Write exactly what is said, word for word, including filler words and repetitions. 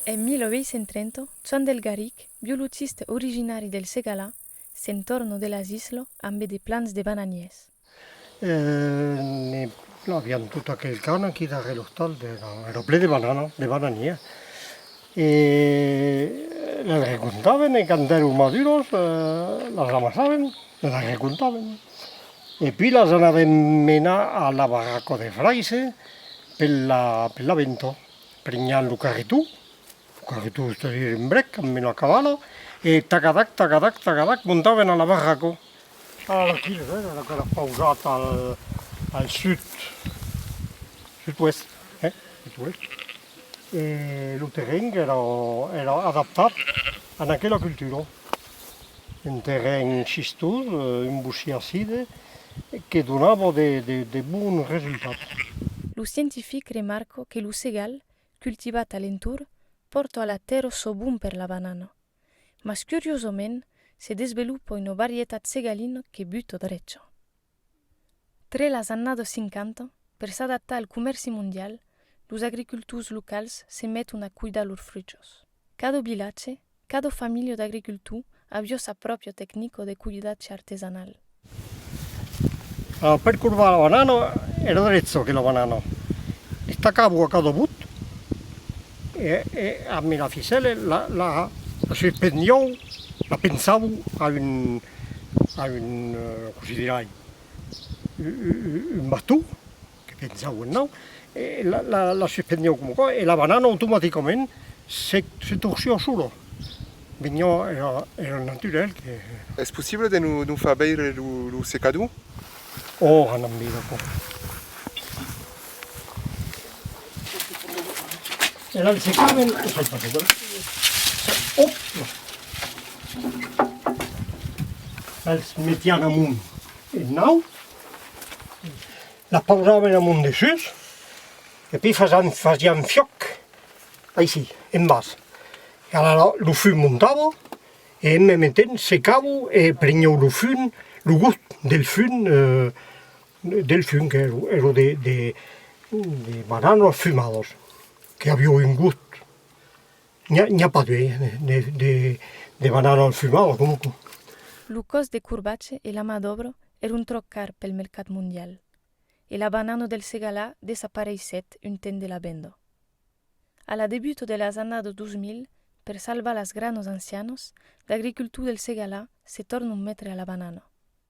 En mil uèit cents trenta, Joan del Garric, biologista originari del Segalar, se'n torna de las islas ambe de plants de bananièrs. Eh, ne, aviam tot aquel camp aquí darrèr l'ostal, de, èra plen de bananas, de bananièrs. E las recoltavan e quand èran maduras, eh, las amassavan e las recoltavan. E puèi las anavan menar a la barraca de Fraisse per la, per la venta. Preniam lo carreton, lo carreton, c'est-à-dire un brec, amb una cavala, e tacadac, tacadac, tacadac, montavan a la barraca. Ara aquí, eh, ara qu'èra pausat al, al sud, sud-oèst, eh, sud-oèst. E lo terren èra, èra adaptat a aquela cultura. Un terren schistós, eh, un bocin acide, que donava de, de, de bons resultats. Lo scientific remarca que lo segal, cultivat a l'entorn, pòrta a la tèrra çò bon per la banana. Mas curiosament, se desvelopa una varietat segalina que buta drecha. Tre las annadas cinquanta, per s'adaptar al comèrci mondial, los agricultors locals se meton a cuidar lors fruchas. Cada vilatge, cada familha d'agricultors aviá sa pròpria tecnica de cuidatge artesanal. Ah, per corbar la banana, èra drecha aquela banana. Estacavan a cada bot e, e amb la ficèla la, la, la suspendián, la pensavan a un, a un, eh, cossí dirai, un, un, un baston que pensavan, non? E la, la, la suspendián coma aquò, e la banana automaticament se, se torciá sola. Veniá, èra, èra naturèl que... Es possible de nos, nos far veire lo, lo secador? Oh, anam veire aquò. E la secavan, e sai pas, òp! Els metián amont en naut, la pausavan amont dessús, e puèi fasián, fasián fiòc, aicí, en bas. E alara lo fum montava, e en mème temps secava e preniá lo fum, lo gost del fum, eh, del fum, que èra, èra de, de, de bananas fumadas, que aviá un gost. N'i a, n'i a pas de, de, de, de bananas fumadas, coma aquò. Lo còst de corbatge e la man d'òbra èran tròp car pel mercat mondial, e la banana del Segalar desapareissèt un temps de la venda. A la debuta de las annadas dos mil, per salvar las granas ancianas, d'agricultors del Segalar se tornan metre a la banana.